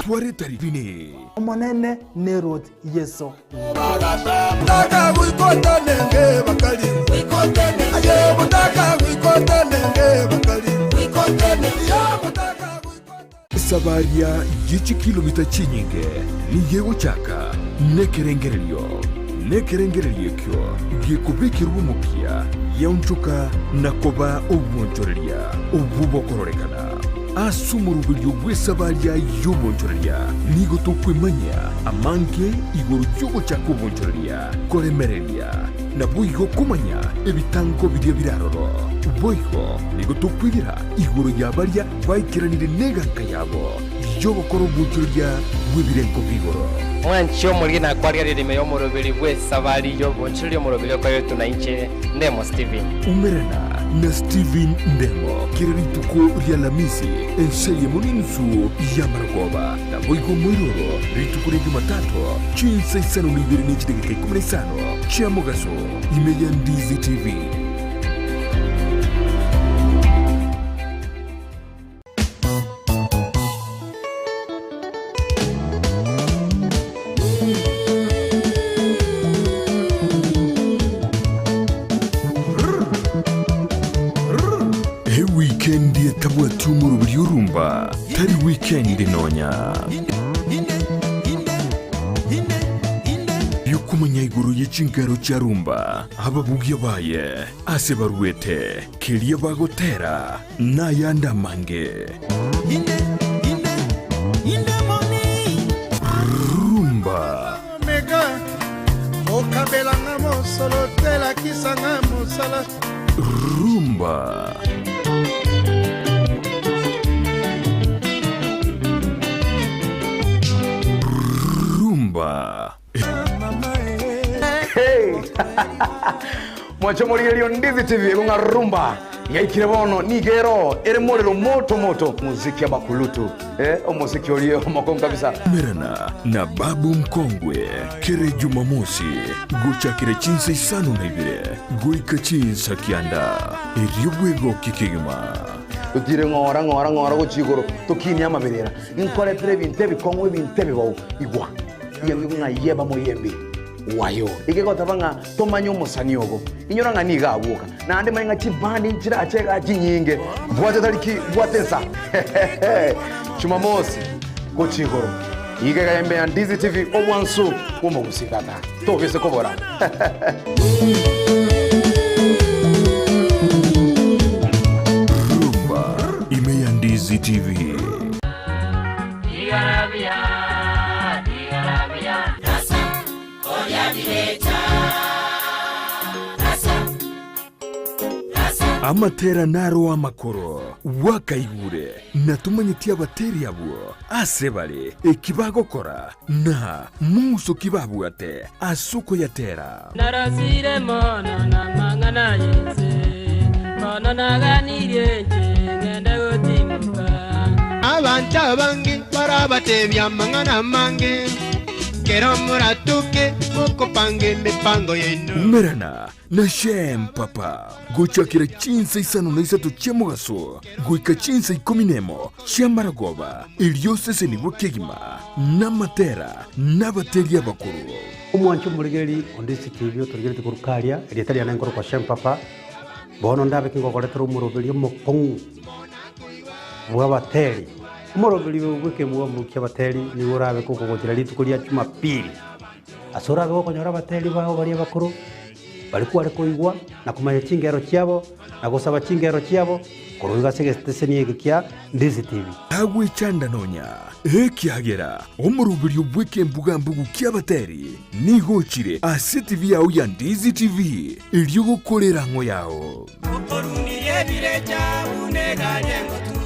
Tware taribini. Omonene nerot Yeso. Esabaria ye chikilomita chinyinge nigo egochaka nekerengererio, nekerengererio ekio gekobekerwa omokia giaonchoka na koba obwonchoreria obwo bokororekana. Ase omoroberio bw'esabaria y'obonchoreria nigo tokwemanyia amange igoro y'ogochaka obonchoreria, koremereria, naboigo komanya ebitango biria bire aroro. Boigo nigo tokwegera igoro ya baria baikeranire neganka yabo y'ogokora obonchoreria bw'ebirengo bi'igoro. Mwanche omoriri nakwarigereria ime y'omoroberi bw'esabari y'obonchoreria omoroberi okoretwe nainche Ndemo Stephen. Umerana na Stephen Ndemo kera rituko ri'Alamisi ense eyemo n'enusu y'amarogoba, naboigo omoiroro rituko ria Jumatatu chinsa isano na ibere ne chidageka ikomi na isano chia mogaso ime ya Ndizi TV. Ewikendi etabwati omoroberi orumba tari wikendi nonya. Biokomanya igoro ye chinkero chia rumba, ababugia baye, ase baruete, keria bagotera, Nayande amange. Rumba. Rumba. Rumba. Mwanche omorigererio Ndizi TV ego ng'a rumba yaikire bono nigo ero ere morero moto moto muziki abakulutu eh, omosiki oria omokong'u kabisa. Merana na Babu Mkongwe kere Jumamosi gochakera chinsa isano na ibere goika chinsa kianda erio bwegokie kegima. Totire ng'ora ng'ora ng'ora gochia igoro tokinie amaberera inkoretere ebinto ebikong'u ebinto ebibao igwa Iyamigwe ng'a yeba moyembe wayo. Egegoteba ng'a tomanye omosani obo. Inyora ng'a nigo agwoka. Naende manye ng'a chibandi nchirache igaa chinyinge. Bwate tariki, bwate ensa. Jumamosi, gochia igoro. Iga iga embe ya Ndizi TV, obwansu bw'omogusii tata. Tobise kobora. Rumba ime ya Ndizi TV. Amatera naro amakoro bwakaigure, na tomanyeti abateri abwo ase bare, eki bagokora, na mong'uso ki babwate ase okoyatera. Narosire mono namang'ana y'ense, bono naganirie inche ngende gotimoka. Abanto abange barabatebie amang'ana amange, kero moratoke mokopanga emepango yaino. Umerana na Shem Papa gochakera chinsa isano na isato chia mogaso goika chinsa ikomi nemo chi'amaragoba, erio osesenigwe kegima namatera nabateri abakoro. Omwanche omorigereria onde ase TV otorigeretie korwa karia, erieta riane nkorokwa Shem Papa, bono ndabe kingogoretera omoroberio omokong'u bw'abateri. Omoroberio oyo bw'ekemwamu ki'abateri nigo orabe kogogochera rituko ria Jumapili. Ase orabe gokonyora abateri bao baria abakoro, baria kware koigwa na komanya chingero chiabo, na gosaba chingero chiabo, korwa iga ase egeteseni eke kia Ndizi TV. Tagwechanda nonya, ekiagera omoroberio bw'ekembuga-mbugu ki'abateri nigo ochire ase TV yao ya Ndizi TV, erio gokora erang'o yao. Okorundirie ebirecha buna egari engotu,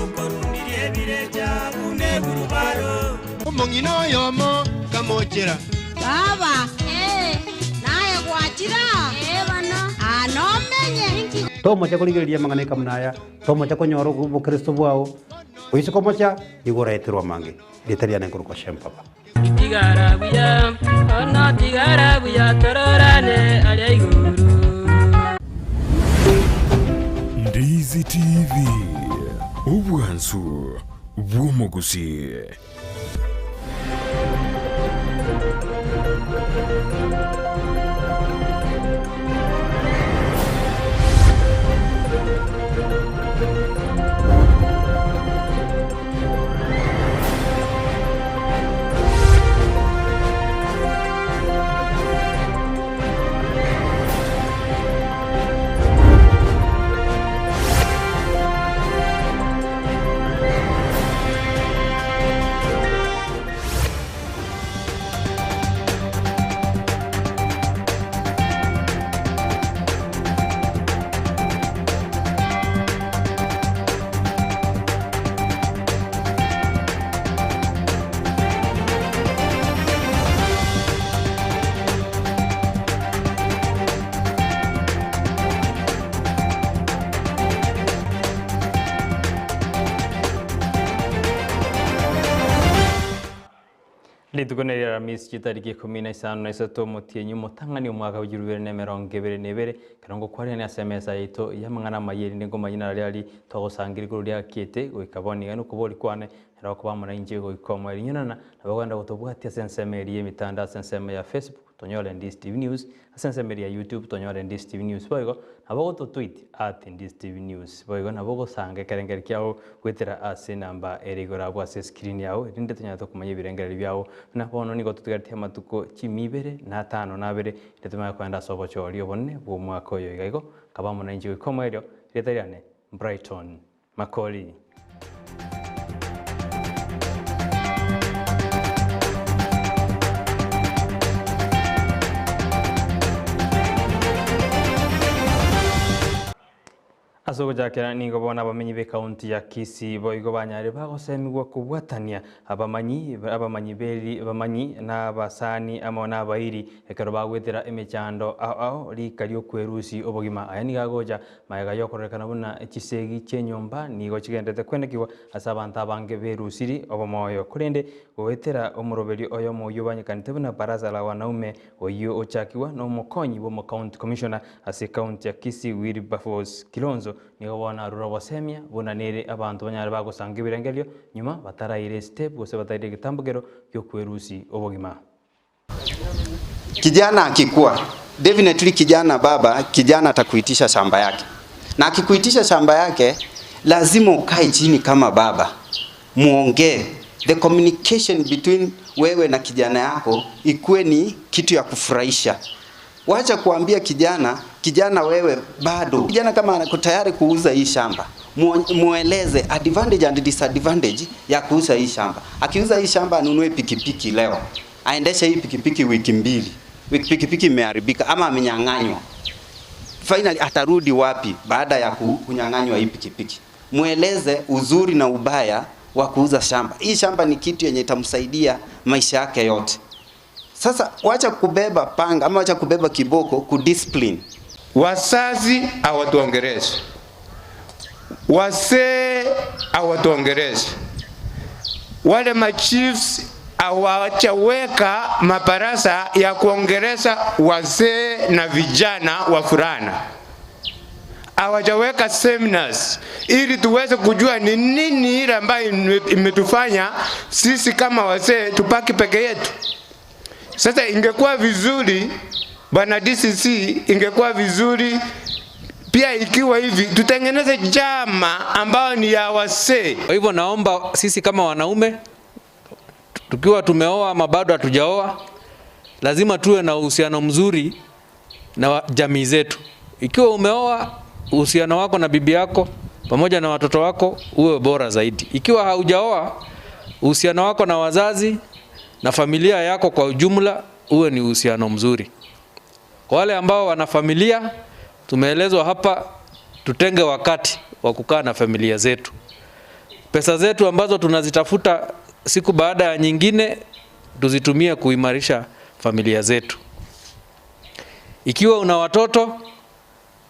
okorundirie ebirecha buna egurubaro. Omong'ina oyomo kamochera. Baba, ee, naye gwachire aa? Ee bono. Aa nomenye. Inki. Tomocha korigereria amang'ana eka buna aya, tomocha konyora obokristo bwao, oise komocha, nigo oraeterwe amange. Erieta riane nkorokwa Shem Papa. Tigara buya, bono tigara buya, tororane aria igoro. Ndizi TV, obwansu. bw'omogusii. Rituko neri Aramisi chitariki ikomi na isano na isato omotienyi omotang'ani omwaka bw'echirubere bibere na emerongo ebere na ebere, ekero ngokwarerania ase emesa yaito y'amang'ana amaya erinde nkomanye naria aria twagosangereria igoro riakiete goika bono iga nokobori kwane ere okoba amo nainche goika omoerio. Inyorana nabo ogenda gotobwatia ase ensemo eria y'emitandao ase ensemo ya Facebook tonyore Ndisi TV News, ase ensemo eria ya YouTube tonyore Ndisi TV News boigo nabo ogototweet at Ndisi TV News boigo nabo ogosanga ekerengerio kiao goetera ase enamba ere igoro abwo ase escreen yao erinde tonyare tokomanya ebirengererio biao. Buna bono nigo totigaretie amatuko chimi ibere na atano na abere erinde tomanye kogenda ase obochori obonene bw'omwaka oyo iga igo nkaba amo nainche goika omoerio erieta riane Brighton Makori. Ase ogochakera nigo bono abamenyi b'ekaunti ya Kisii boigo banyare bagosemigwa kobwatania abamanyi abamanyi beri abamanyi na abasani amo nabairi ekero bagwetera emechando ao ao rika ri'okwerusi obogima. Aya nigo agocha Magega y'okororekana buna chisegi chi'enyomba nigo chigenderete kwenekigwa ase abanto abange berusiri obomoyo. Korende goetera omoroberio oyomo oyio obanyekanete buna Baraza la Wanaume oyio ochakigwa nomokonyi bw'omocounty commissioner ase ecounty ya Kisii Wilberforce Kilonzo nigo bono arure obosemia buna nere abanto banyare bagosanga ebirengererio nyuma bataraire estep gose bataraire egetambokero giokwerusi obogima. Kijana akikua, definitely kijana baba, kijana atakuitisha shamba yake, na akikuitisha shamba yake lazima ukae chini kama baba muongee. The communication between wewe na kijana yako ikuwe ni kitu ya kufurahisha. Wacha kuambia kijana, kijana wewe bado kijana, kama ako tayari kuuza hii shamba mueleze advantage and disadvantage ya kuuza hii shamba. Akiuza hii shamba anunue pikipiki leo, aendeshe hii pikipiki wiki mbili, wiki pikipiki imeharibika ama amenyang'anywa, finally atarudi wapi baada ya kunyang'anywa hii pikipiki? Mueleze uzuri na ubaya wa kuuza shamba. Hii shamba ni kitu yenye itamsaidia maisha yake yote. Sasa wacha kubeba panga ama wacha kubeba kiboko kudiscipline. Wazazi hawatuongelezi, wazee hawatuongelezi, wale machiefs hawajaweka mabarasa ya kuongeleza wazee na vijana wa fulana, hawajaweka seminars ili tuweze kujua ni nini ile ambayo imetufanya sisi kama wazee tupaki peke yetu. Sasa ingekuwa vizuri bwana DCC, ingekuwa vizuri pia ikiwa hivi tutengeneze chama ambayo ni ya wazee. Kwa hivyo naomba sisi kama wanaume tukiwa tumeoa ama bado hatujaoa, lazima tuwe na uhusiano mzuri na jamii zetu. Ikiwa umeoa, uhusiano wako na bibi yako pamoja na watoto wako uwe bora zaidi. Ikiwa haujaoa, uhusiano wako na wazazi na familia yako kwa ujumla uwe ni uhusiano mzuri. Kwa wale ambao wana familia, tumeelezwa hapa tutenge wakati wa kukaa na familia zetu. Pesa zetu ambazo tunazitafuta siku baada ya nyingine tuzitumie kuimarisha familia zetu. Ikiwa una watoto,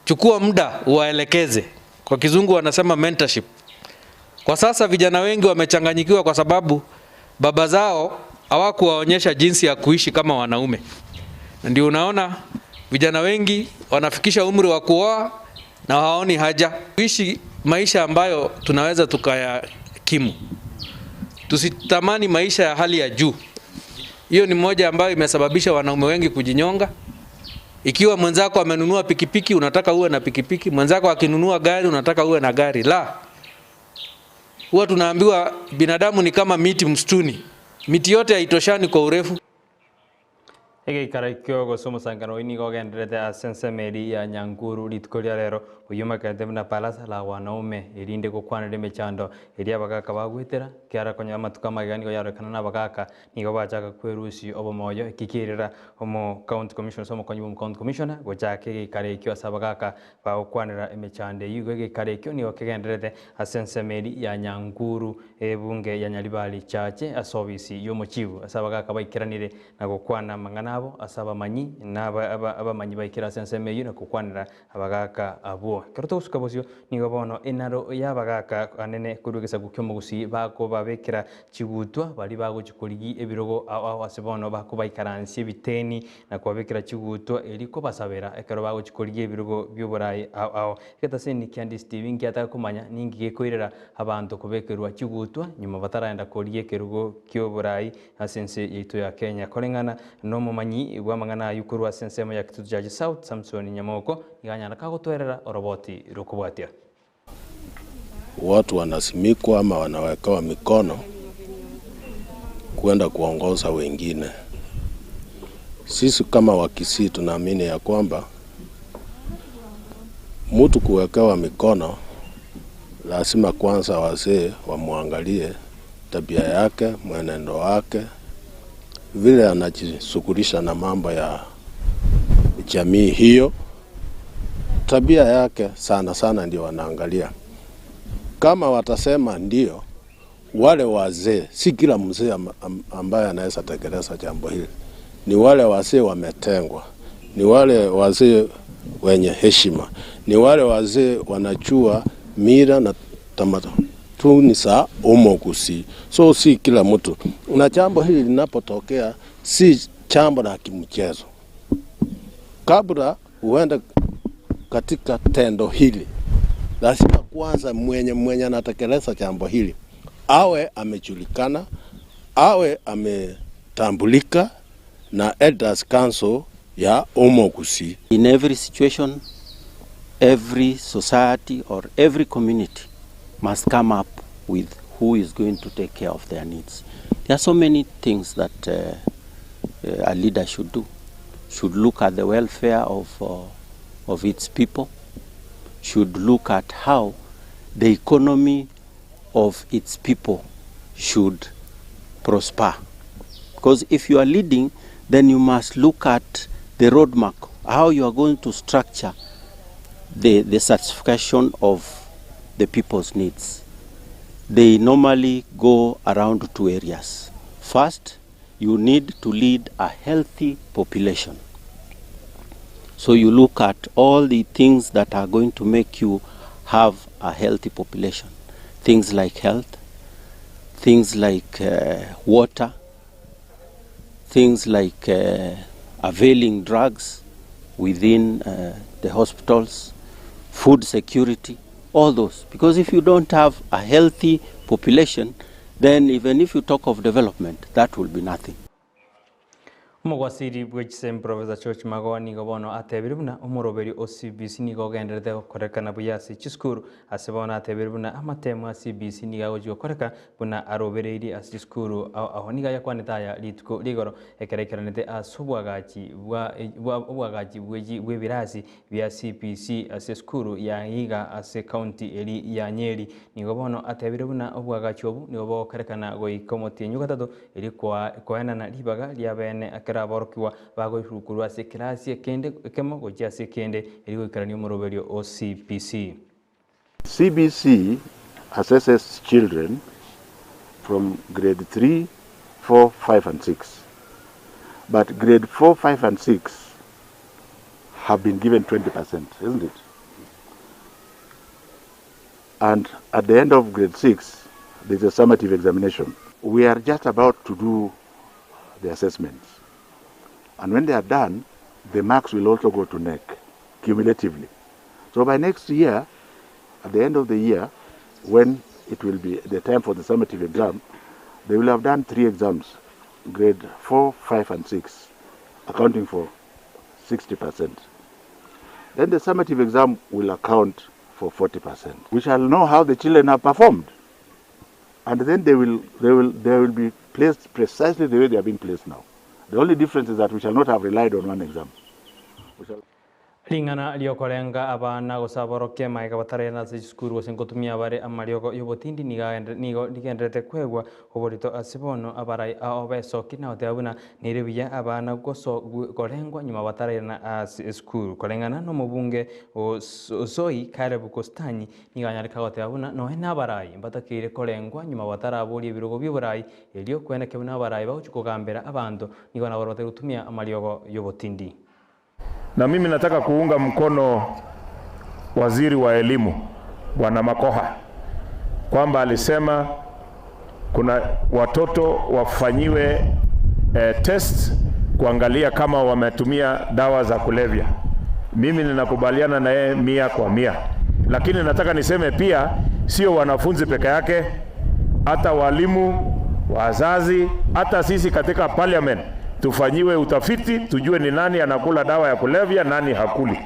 chukua muda uwaelekeze. Kwa kizungu wanasema mentorship. Kwa sasa vijana wengi wamechanganyikiwa kwa sababu baba zao hawakuwaonyesha jinsi ya kuishi kama wanaume. Na ndio unaona vijana wengi wanafikisha umri wa kuoa na hawaoni haja kuishi maisha ambayo tunaweza tukayakimu. Tusitamani maisha ya hali ya juu. Hiyo ni moja ambayo imesababisha wanaume wengi kujinyonga. Ikiwa mwenzako amenunua pikipiki, unataka uwe na pikipiki. Mwenzako akinunua gari, unataka uwe na gari. La, huwa tunaambiwa binadamu ni kama miti msituni, miti yote haitoshani kwa urefu. Egeikaro ekio gose omosangano oyio nigo ogendererete ase ensemo eria ya Nyanguru rituko ria rero, oyio omakerete buna Baraza la Wanaume, erinde gokwanera emechando eria abagaka bagwetera, ekiagera konya amatuko amagega nigo yarorekana na abagaka nigo bachaka kwerusia obomoyo, eki kiairera omo county commissioner ase omokonyi bwa omo county commissioner gochaka egeikaro ekio ase abagaka bagokwanera emechando eyio, igo egeikaro ekio nigo kegendererete ase ensemo eria ya Nyanguru, ebunge ya Nyaribari Chache ase obisi y'omochibu ase abagaka baikeranire na gokwana amang'ana abo ase abamanyi, na abamanyi baikire ase ensemo eyio na gokwanera abagaaka abwo. Ekero togosuka bosio, nigo bono enaro y'abagaaka anene korwa egesaku ki'omogusii bakobabekera chigutwa baria bagochia korigia ebirogo ao ao ase bono bakobaikaransia ebiteni na kobabekera chigutwa erio kobasabera ekero bagochia korigia ebirogo bi'oboraai ao ao. Egetaseni kia Ndisi TV ngiataka komanya ninki gekoirera abanto kobekerwa chigutwa nyuma bataraenda korigia ekerogo ki'oboraai Ase ense yaito ya Kenya. Koreng'ana nomomanyi bw'amang'ana ayio korwa ase ensemo ya Kitutu Church South, Samson Nyamoko, nigo anyara kagotwerera oroboti rokobwatia. Watu wanasimikwa ama wanawekewa mikono kwenda kuongoza wengine. Sisi kama Wakisii tunaamini ya kwamba mtu kuwekewa mikono lazima kwanza wazee wamwangalie tabia yake, mwenendo wake, vile anajishughulisha na mambo ya jamii hiyo, tabia yake sana sana ndio wanaangalia. Kama watasema ndio, wale wazee, si kila mzee ambaye anaweza tekeleza jambo hili, ni wale wazee wametengwa, ni wale wazee wenye heshima, ni wale wazee wanajua mila na tamaduni za Omogusii. So si kila mtu, na jambo hili linapotokea si jambo la kimchezo. Kabla uende katika tendo hili, lazima kwanza mwenye mwenye anatekeleza jambo hili awe amejulikana, awe ametambulika na Elders Council ya Omogusii. In every situation, every society or every community must come up with who is going to take care of their needs. There are so many things that a leader should do. Should look at the welfare of its people, should look at how the economy of its people should prosper. Because if you are leading, then you must look at the roadmap, how you are going to structure the satisfaction of the people's needs. They normally go around two areas. First, you need to lead a healthy population. So you look at all the things that are going to make you have a healthy population. Things like health, things like water, things like availing drugs within the hospitals, food security, all those. Because if you don't have a healthy population, then even if you talk of development, that will be nothing. Omogwasiri bwe chisemi Professor George Magoha nigo bono atebire buna omoroberi o CBC nigo ogenderete gokorekana buya ase chisukuru ase bono atebire buna amatemo a CBC nigo agochi gokoreka buna arobereirie ase chisukuru ao aho nigo ayakwanete aya rituko rigoro ekero aikeranete ase obwagachi bwa bwa obwagachi bwechi bw'ebirasi bia CBC ase esukuru ya Iga ase county eri ya Nyeri. Nigo bono atebire buna obwagachi obu nigo bogokorekana goika omotienyi ogatato eri koa koenana ribaga ria bene ekero aborokigwa bagoirukurwa ase ekirasi ekende ekemo gochia ase ekende eri goikerania omoroberio o CBC. CBC assesses children from grade 3, 4, 5 and 6. But grade 4, 5 and 6 have been given 20%, isn't it? And at the end of grade 6, there's a summative examination. We are just about to do the assessments. And when they are done, the marks will also go to KNEC, cumulatively. So by next year, at the end of the year, when it will be the time for the summative exam, They will have done three exams, grade 4, 5 and 6, accounting for 60%. Then the summative exam will account for 40%. We shall know how the children have performed. And then they will, they will, they will be placed precisely the way they are being placed now. The only difference is that we shall not have relied on one exam. We shall Ring'ana riokorenga abana gose aborokia magega batarairana ase chisukuru gose nkotumia bare amariogo y'obotindi nigo agende nigo rigendererete kwegwa oborito ase bono abarai ao besoki na goteba buna nere buya abana goso korengwa nyuma batarairana ase esukuru. Koreng'ana nomobunge o Osoi Caleb Kostanyi nigo anyareka goteba buna nonya nabarai mbatakeire korengwa nyuma bataraboria ebirogo bi'oborai erio kweneke buna abarai bagochia kogambera abanto nigo nabarabwo batari gotumia amariogo y'obotindi. Na mimi nataka kuunga mkono waziri wa elimu Bwana Makoha kwamba alisema kuna watoto wafanyiwe eh, test kuangalia kama wametumia dawa za kulevya. Mimi ninakubaliana na yeye 100%, lakini nataka niseme pia sio wanafunzi peke yake, hata walimu, wazazi, hata sisi katika parliament tufanyiwe utafiti tujue ni nani anakula dawa ya kulevya, nani hakuli.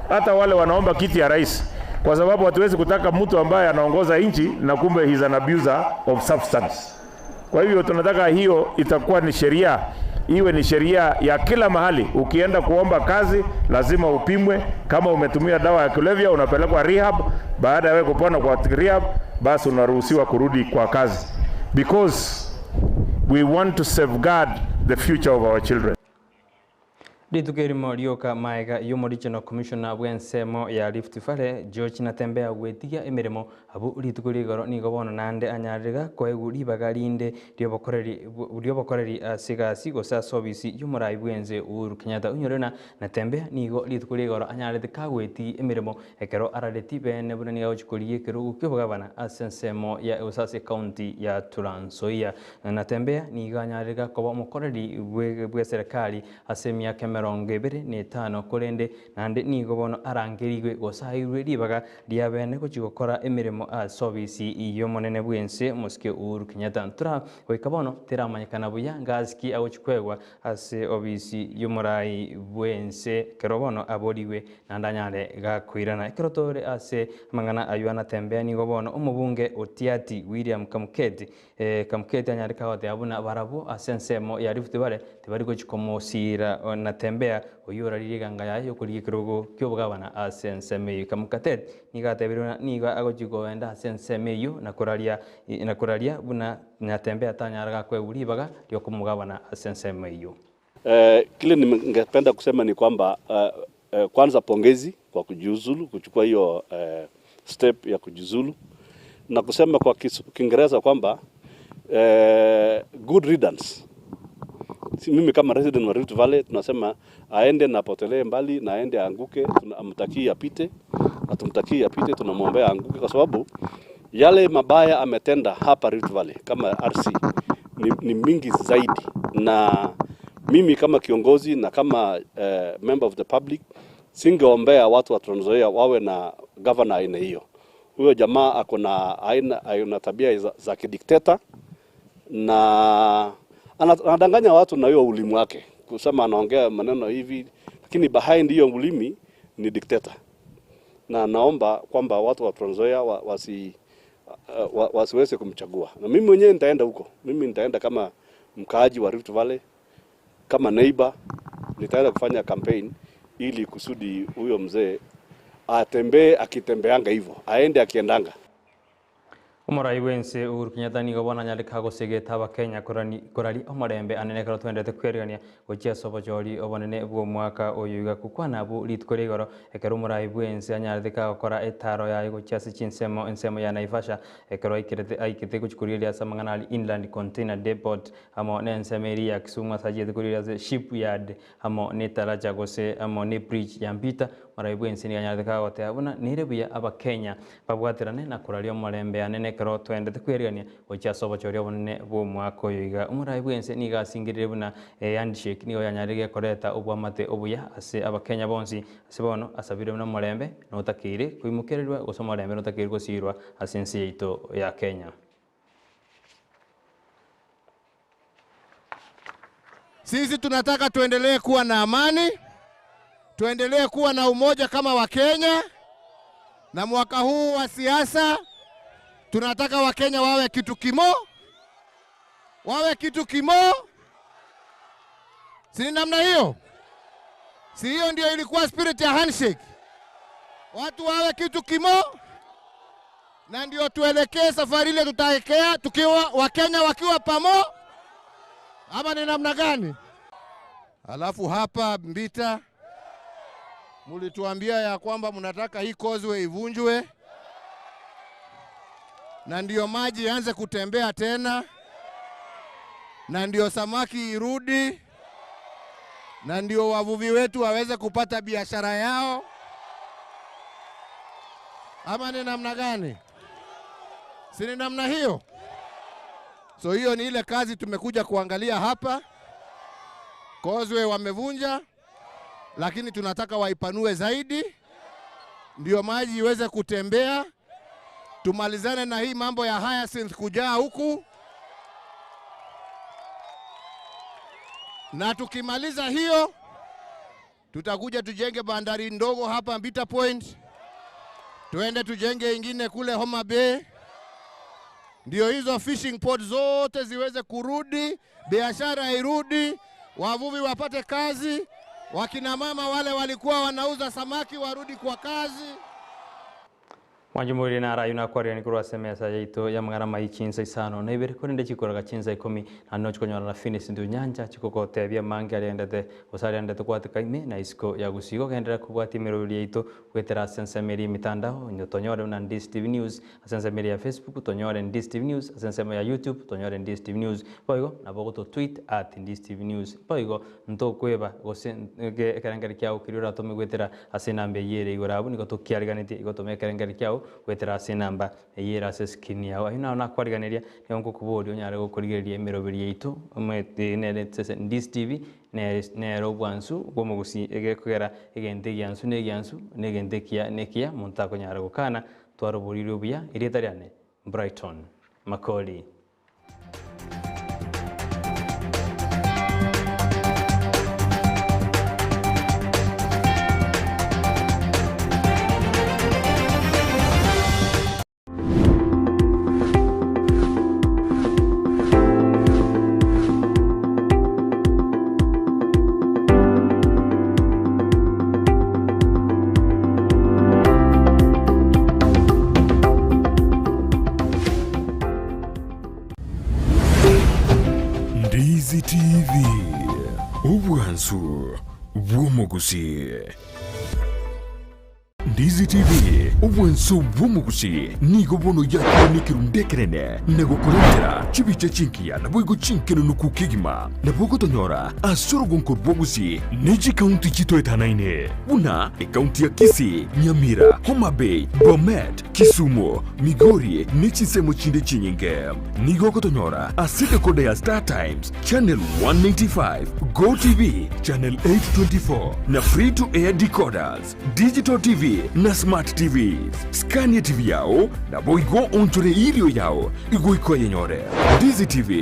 Hata wale wanaomba kiti ya rais, kwa sababu hatuwezi kutaka mtu ambaye anaongoza nchi na kumbe he's an abuser of substance. Kwa hivyo tunataka hiyo itakuwa ni sheria, iwe ni sheria ya kila mahali. Ukienda kuomba kazi lazima upimwe, kama umetumia dawa ya kulevya unapelekwa rehab. Baada ya wewe kupona kwa rehab, basi unaruhusiwa kurudi kwa kazi, because we want to safeguard the future of our children. Rituko erimo rioka maega y'omorichano commissioner bw'ensemo ya Rift Valley George Natembeya gwetigia emeremo abwo rituko rigoro nigo bono naende anyarire gakoegwa ribaga rinde riobokoreri riobokoreri ase egasi gose ase obisi y'omorai bwense Uhuru Kenyatta. Onyore na Natembeya nigo rituko rigoro anyarete kagweti emeremo ekero arareti bene buna nigo agochi korigia ekerogo ki'obogabana ase ensemo ya gose ase ecounty ya Trans Nzoia. Natembeya nigo anyarire gakoba omokoreri bw'eserekari ase emiaka 25, korende naende nigo bono arangerigwe gose aeirwe ribaga ria bene gochia gokora emeremo ase obisi y'omonene bw'ense omosike Uhuru Kenyatta. Ntura goika bono teramanyekana buya ngasi ki agochia koegwa ase obisi y'omorai bw'ense ekero bono aborigwe naende anyare gakoirana. Ekero tore ase amang'ana ayio a Natembeya nigo bono omobunge o Tiaty William Kamuketi Kamuketi anyare kagoteba buna barabwo ase ensemo ya Rift Valley tibari gochia komosiira Natembeya oyio oraririe eganga yaye y'okorigia ekerogo ki'obogabana ase ensemo eyio. Kamukatet nigo atebirie buna nigo agochia kogenda ase ensemo eyio na koraria na koraria buna Natembeya tanyara gakoegwa ribaga ri'okomogabana ase ensemo eyio. Kile ningependa kusema ni kwamba kwanza pongezi kwa kujiuzulu, kuchukua hiyo step ya kujiuzulu na kusema kwa Kiingereza kwamba good riddance. Si mimi kama resident wa Rift Valley tunasema aende na apotelee mbali na aende aanguke, tunamtakii apite, hatumtakii apite, tunamwombea aanguke kwa sababu yale mabaya ametenda hapa Rift Valley kama RC ni mingi zaidi, na mimi kama kiongozi na kama member of the public singeombea watu wa Trans Nzoia wawe na governor aina hiyo. Huyo jamaa ako na aina aina tabia za kidikteta na anadanganya watu na hiyo ulimi wake, kusema anaongea maneno hivi, lakini behind hiyo ulimi ni dikteta. Na naomba kwamba watu wa Trans Nzoia wasiweze kumchagua, na mimi mwenyewe nitaenda huko. Mimi nitaenda kama mkaaji wa Rift Valley, kama neighbor, nitaenda kufanya campaign ili kusudi huyo mzee atembee akitembeanga hivyo, aende akiendanga. Omorai bwense Uhuru Kenyatta nigo bono anyareka gosegeta abakenya koraria omorembe anene ekero twendete kwerigania gochia ase obochori obonene bwa omwaka oyo iga gokwana abwo rituko ria igoro ekero omorai bwense anyarete kagokora etaro yaye gochia ase chinsemo ensemo ya Naivasha ekero aikerete aikete gochia korigereria ase amang'ana aria Inland Container Depot amo na ensemo eria ya Kisumu ase achiete korigereria ase Shipyard amo ne etaracha gose amo ne bridge ya Mbita Omorai bw'ense nigo anyarete kagoteba buna nere buya Abakenya babwaterane na koraria omorembe anene ekero toendete kwerigania gochia ase obochori obonene bw'omwaka oyo iga. Omorai bw'ense nigo asingerire buna ehandshake nigo yanyarire gekoreta obwamate obuya ase Abakenya bonsi ase bono asabire buna omorembe notakeire koimokererwa gose omorembe notakeire gosirwa ase ense yaito ya Kenya. Sisi tunataka tuendelee kuwa na amani, tuendelee kuwa na umoja kama Wakenya, na mwaka huu wa siasa tunataka Wakenya wawe kitu kimo, wawe kitu kimo, si ni namna hiyo? Si hiyo ndio ilikuwa spirit ya handshake? Watu wawe kitu kimo, na ndio tuelekee safari ile tutaelekea tukiwa Wakenya wakiwa pamo, ama ni namna gani? Alafu hapa Mbita mulituambia ya kwamba mnataka hii causeway ivunjwe na ndiyo maji ianze kutembea tena na ndio samaki irudi na ndio wavuvi wetu waweze kupata biashara yao, ama ni namna gani? Si ni namna hiyo? So hiyo ni ile kazi tumekuja kuangalia hapa. Causeway wamevunja, lakini tunataka waipanue zaidi, ndio maji iweze kutembea, tumalizane na hii mambo ya hyacinth kujaa huku, na tukimaliza hiyo tutakuja tujenge bandari ndogo hapa Mbita Point, tuende tujenge ingine kule Homa Bay, ndio hizo fishing port zote ziweze kurudi, biashara irudi, wavuvi wapate kazi, wakina mama wale walikuwa wanauza samaki warudi kwa kazi. Mwanjumuri na rayu na kwaria ni kurwa semesa yaito ya mang'ana mai chinsa isano na ibere korende chikoraga chinsa ikumi na no chikonyora na Finis ndu nyanja chikogotebia mange ariendete gose ariendete gwatika ime na isiko ya gusigo genderera kobwatia emeroberi yaito gwetera ase ensemo eria emitandao onye tonyore buna Ndisi TV News ase ensemo eria ya Facebook tonyore Ndisi TV News ase ensemo ya YouTube tonyore Ndisi TV News boigo nabo ogoto tweet at Ndisi TV News boigo ntokweba gose ekerengeri kiago keria oratome goetera ase enamba eyio ere igoro abwo nigo tokiariganetie igo toma ekerengeri kiago goetera ase enamba eyio ere ase escreen yao. Ayio naro nakwariganeria nigo ngokoboria onyare gokorigereria emeroberi yaito omanyete nere ase Ndisi TV nere nere obwansu bwa omogusii egekogera egento egiansu na egiansu na egento ekiya na ekiya monto takonyara gokana twaroborirwe buya erieta riane Brighton Makori. Ndizi TV, obwansu bw'omogusii. Ndizi TV, obwansu bw'omogusii nigo bono yakire nekerundu ekenene na gokorentera chibicha chinkiya naboigo chinkenenuku kegima. Nabo ogotonyora ase orogonko rw'ogusii ne chikaunti chitoetanaine buna ekaunti ya Kisii, Nyamira, Homa Bay, Bomet, Kisumu, Migori ne chinsemo chinde chinyinge. Nigo ogotonyora ase decoder ya Star Times, Channel 195, Go TV, Channel 824 na Free to Air decoders, Digital TV na Smart TVs. Scania TV yao naboigo onchore irio yao igoika oyenyore. Ndizi TV.